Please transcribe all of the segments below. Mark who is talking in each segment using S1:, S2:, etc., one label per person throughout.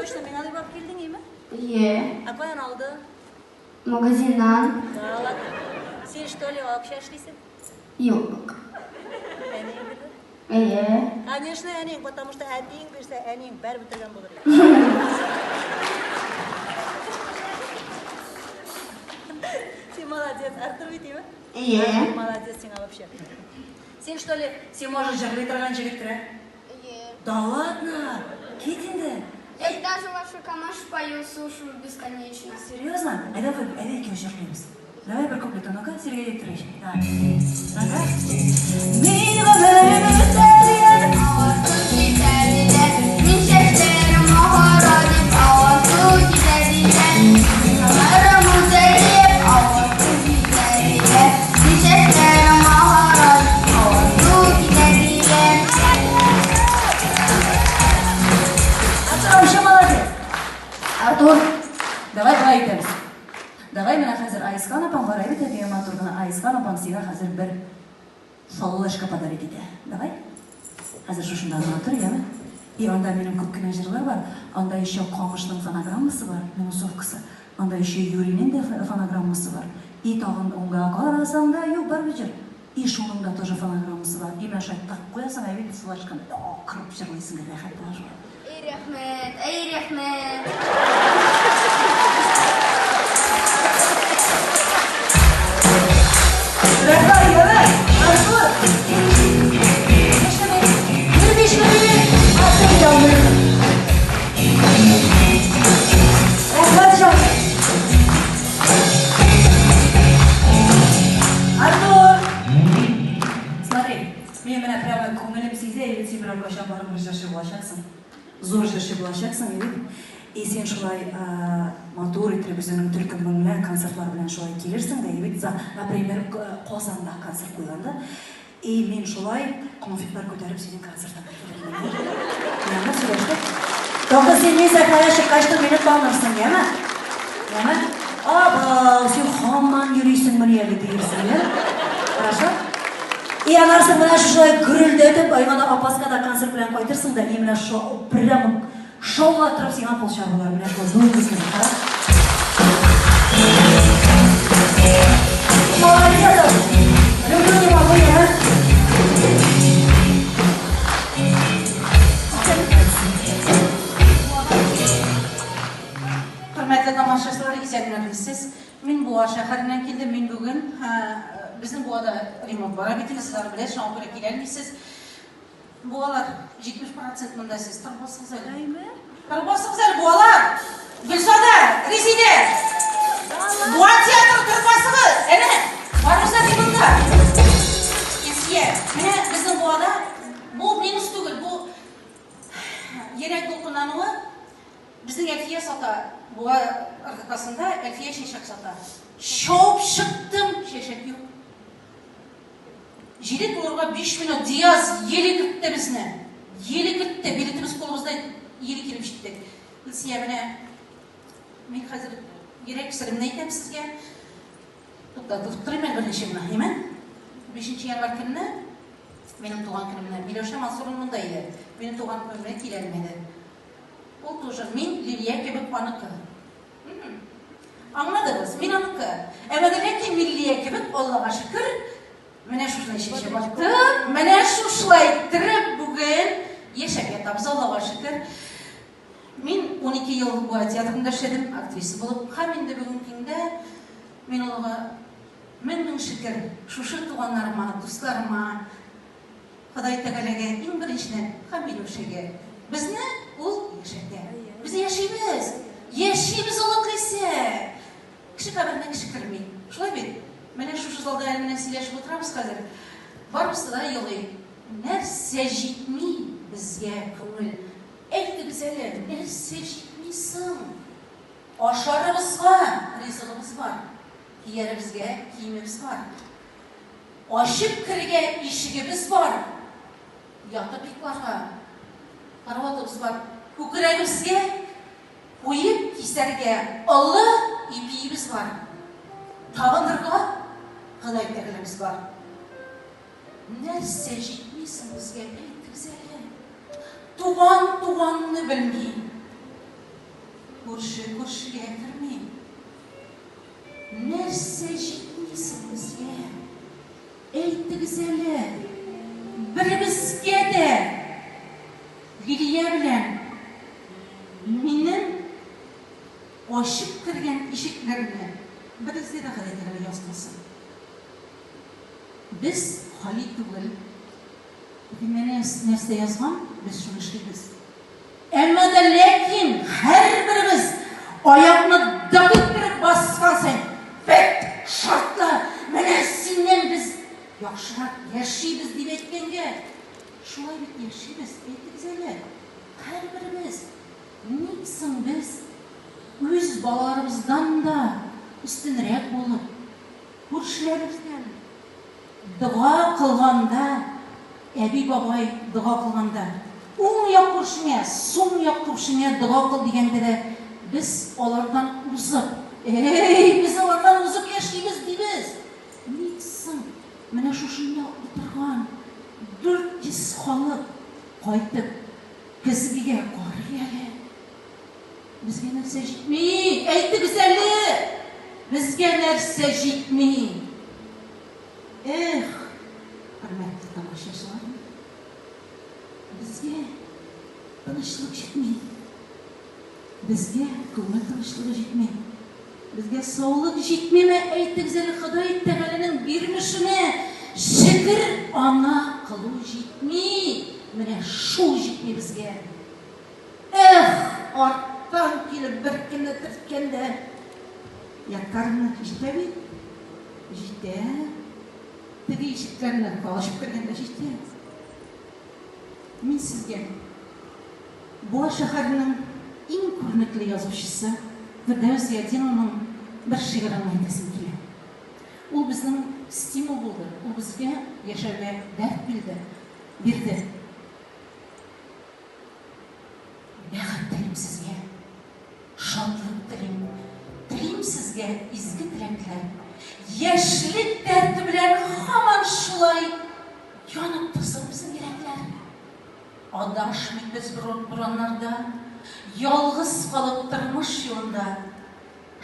S1: Точно миңа дип алып килдең, име?
S2: Ие.
S1: Ә каян алдың?
S2: Магазиннан.
S1: Да ладно. Син что ли акча эшлисең?
S2: Юк.
S1: Әниең бирде?
S2: Әйе.
S1: Конечно, әниең, потому что әтиең бирсә, әниең бәр бетергән булыр иде. Син молодец, Артур бит, име?
S2: Әйе.
S1: Молодец сиңа вообще. Син что ли, син может җырлый торган җегеттер, ә?
S2: Әйе.
S1: Да ладно? Кит инде.
S2: Я даже вашу камаш пою, слушаю бесконечно.
S1: Серьезно? Әйдә, әйдә икәү җырлыйбыз. Давай бер куплет, а ну-ка, Сергей Викторович. Давай. Ну-ка. Мин гомерем үтәлгән.
S2: Аваз китә диләр, мин чәчләрем агара дип, аваз китә диләр. Мин гомерем үтәлеп, аваз китә диләр. Мин чәчләрем агара дип, аваз китә диләр.
S1: Артур, вообще молодец. Артур, давай болай итәбез. Давай менә хәзер Айскан апаң бар, әйбәт әтием матур гына Айскан апаң сиңа хәзер бер флешка подарить итә. Давай. Хәзер шушында гына тор, яме. И анда минем күп кенә җырлар бар. Анда еще Камышның фонограммасы бар, минусовкасы. Анда еще Юринең дә фонограммасы бар. И тагын уңга карасаң да юк, бар бит җыр. И шуның да тоже фонограммасы бар. И менә шулай тыгып куясың, әйбәт флешканы акырып җырлыйсың, рәхәт була шулай.
S2: Эй, рәхмәт, эй, рәхмәт.
S1: Рәхмәт, ярай, Артур. Нишләмә? Йөрмиш мени? Артур ялмый. Рәхмәт, җаным. Артур! Смотри, мин менә прямо күңелем сизә, и син берәр кайчан барыбер җырчы булачаксың. Зур җырчы булачаксың, и бит. И син шулай матур итеп үзеңнең төркемең белән, концертлар белән шулай килерсең дә, и бит, например, Казанда концерт куйганда, и мин шулай конфетлар күтәреп синең концертыңа килермен. Яме, сөйләштек? Тагын син мин сәхнәгә чыккач та мине танырсың, яме? Яме? Абау, син һаман йөрисеңмени әле диерсең, яме? Хорошо? И аннан менә шушылай гөрелдәтеп, Аймана апаска да концерт белән кайтырсың да, и менә шо, прямо шаулатырып сиңа кул чабулар, менә шулай бүгенге көнне, кара. Молодец! Люблю, не могу я.
S3: Хөрмәтле тамашачылар, исәнмесез. Мин Буа шәһәреннән килдем. Мин бүген безнең Буада ремонт бара бит инде, сез аны беләсез, шуңа күрә килә алмыйсыз. Буалар 70% монда сез торып басыгыз әле.
S1: Әйме?
S3: Торып басыгыз әле, буалар! Гөлзада, Резидә! Буа театры торып басыгыз! Әнә, барыгыз да монда. Илсия, менә безнең Буада бу минус түгел, бу йөрәк дулкынлануы. Безнең Әлфия сата, Буа РДКсында Әлфия чәчәк сата. Чабып чыктым, чәчәк юк. Җиде тулырга 5 минут, Диаз еле кертте безне. Еле кертте, билетыбыз кулыбызда еле килеп җиттек. Илсия, менә мин хәзер йөрәк серемне әйтәм сезгә. Туктатып торыйм әле берничә генә, әйме? 5 январь көнне минем туган көнемне Миләүшә Мансуровна монда иде. Минем туган көнемә килә алмады. Ул тоже мин Лилия кебек аныкы. Аңладыгыз, мин аныкы. Әмма дә ләкин Миллия кебек, Аллага шөкер, менә шушылай чәчәк атып, менә шушылай иттереп бүген яшәп ятабыз, Аллага шөкер. Мин 12 ел Буа театрында эшләдем, актриса булып. Һәм инде бүгенге көндә мин Аллага мең-мең шөкер, шушы туганнарыма, дусларыма, Ходай Тәгаләгә иң беренчедән һәм Миләүшәгә. Безне ул яшәтә. Без яшибез. Яшибез, олы Кыйсә! Кеше каберенә кеше керми. Шулай бит? Менә шушы залда әле менә сөйләшеп утырабыз хәзер. Барыбызы да елый. Нәрсә җитми безгә, күңел? Әйтегез әле, нәрсә җитми соң? Ашарыбызга ризыгыбыз бар, кияребезгә киемебез бар. Ачып керергә ишегебез бар, ятып йокларга караватыбыз бар, күкрәгебезгә куеп кисәргә олы ипиебез бар, табынырга Ходай Тәгаләбез бар. Нәрсә җитми соң безгә, әйтегез әле? Туган туганны белми. Күрше күршегә керми. Нәрсә җитми соң безгә? Әйтегез әле, беребезгә дә Лилия белән минем ачып кергән ишекләрне беребезгә дә Ходай Тәгалә язмасын. Без хали түгел. Безгә нәрсә язган, без шуны эшлибез. Әмма дә ләкин һәрберебез аякны дык иттереп баскан саен, Бет! Шартла! Менә синнән без яхшырак яшибез, дип әйткәнгә, шулай бит яшибез, әйтегез әле, һәрберебез. Ник соң без үз балаларыбыздан да өстенрәк булып, күршеләребездән Дога кылганда, әби-бабай дога кылганда, уң як күршеңә, сул як күршеңә дога кыл дигәндә дә, без алардан узып, Әй, без алардан узып яшибез, дибез. Ник соң менә шушында утырган 400 халык кайтып көзгегә карый әле? Безгә нәрсә җитми? Әйтегез әле! Безгә нәрсә җитми? Эх, хөрмәтле тамашачылар, безгә тынычлык җитми. Безгә күңел тынычлыгы җитми. Безгә саулык җитмиме? Әйтегез әле, Ходай Тәгаләнең бирмешенә шөкер ана кылу җитми. Менә шул җитми безгә. Эх, арттан килеп бер кемне төрткәндә, яткарны җитә бит. Җитә. Теге ишекләрне ачып кергәндә җитә. Мин сезгә Буа шәһәренең иң күренекле язучысы Фирдәвес Зыятдинованың бер шигырен әйтәсем килә. Ул безнең стимул булды, ул безгә яшәргә дәрт бирде, бирде. Бәхет телим сезгә, шатлык телим, Телим сезгә изге теләкләр. Яшьлек дәрте белән һаман шулай Янып торсын безнең йөрәкләр. Адашмыйк без бураннарда, Ялгыз калып тормыш юлында.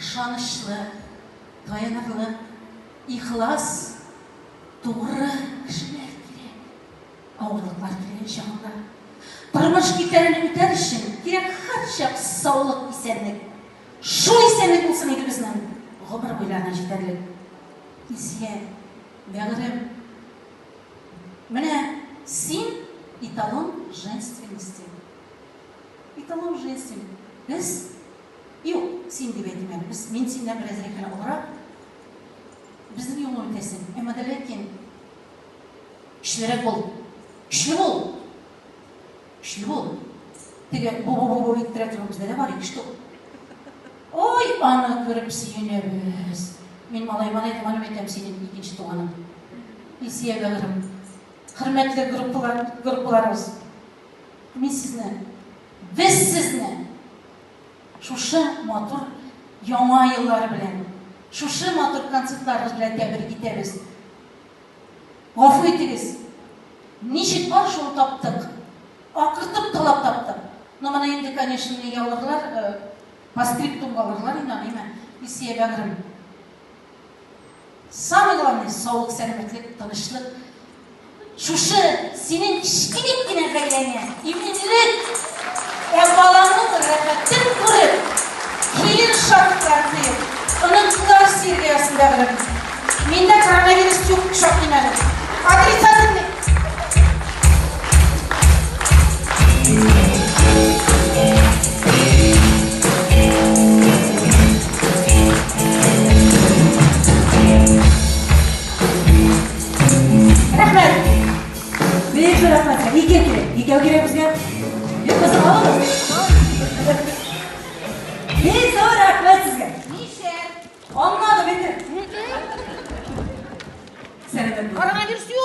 S3: Ышанычлы, таянырлык, ихлас, тугры кешеләр кирәк. Авырлыклар килгән чагында, тормыш китәрен үтәр өчен кирәк һәрчак саулык, исәнлек. Шул исәнлек булсын иде безнең гомер буйларына җитәрлек. Илсөя, бәгырем, менә син эталон женственности. Эталон женственности. Без, юк, син дип әйтим әле, без, мин синнән беразрак кенә олырак, безнең юлны үтәсең. Әмма дә ләкин Көчлерәк бул. Көчле бул. Көчле бул. Теге бу-бу-бу-бу иттерә торган бездә дә бар иде штук. Ой, аны күреп сөенәбез. Мин малаема да әйтәм, аны әйтәм, синең икенче туганың. Илсөя бәгырем. Хөрмәтле группалар, группаларыбыз. Мин сезне, без сезне шушы матур яңа еллар белән, шушы матур концертларыбыз белән тәбрик итәбез. Гафу итегез. Ничек бар, шуны таптык. Акыртып талап таптык. Но моны инде, конечно, нигә алырлар, э, по скриптумга алырлар инде аны, әйме? Илсөя бәгырем. Самое главное, саулык, сәламәтлек, тынычлык. Шушы синең кечкенә генә гаиләңә иминлек, ә балаңның рәхәтен күреп, килен шатлыкларын тоеп, оныклар сөяргә язсын, бәгырем. Миндә коронавирус юк, шатлыйм әле. Отрицательный.
S1: Рәхмәт. Бик зур рәхмәт. Ике кирәк. Икәү кирәк безгә. Юк, безнең алабыз. Бик зур рәхмәт сезгә.
S3: Ничә?
S1: Аннары бит. Сәламәт.
S3: Коронавирус юк.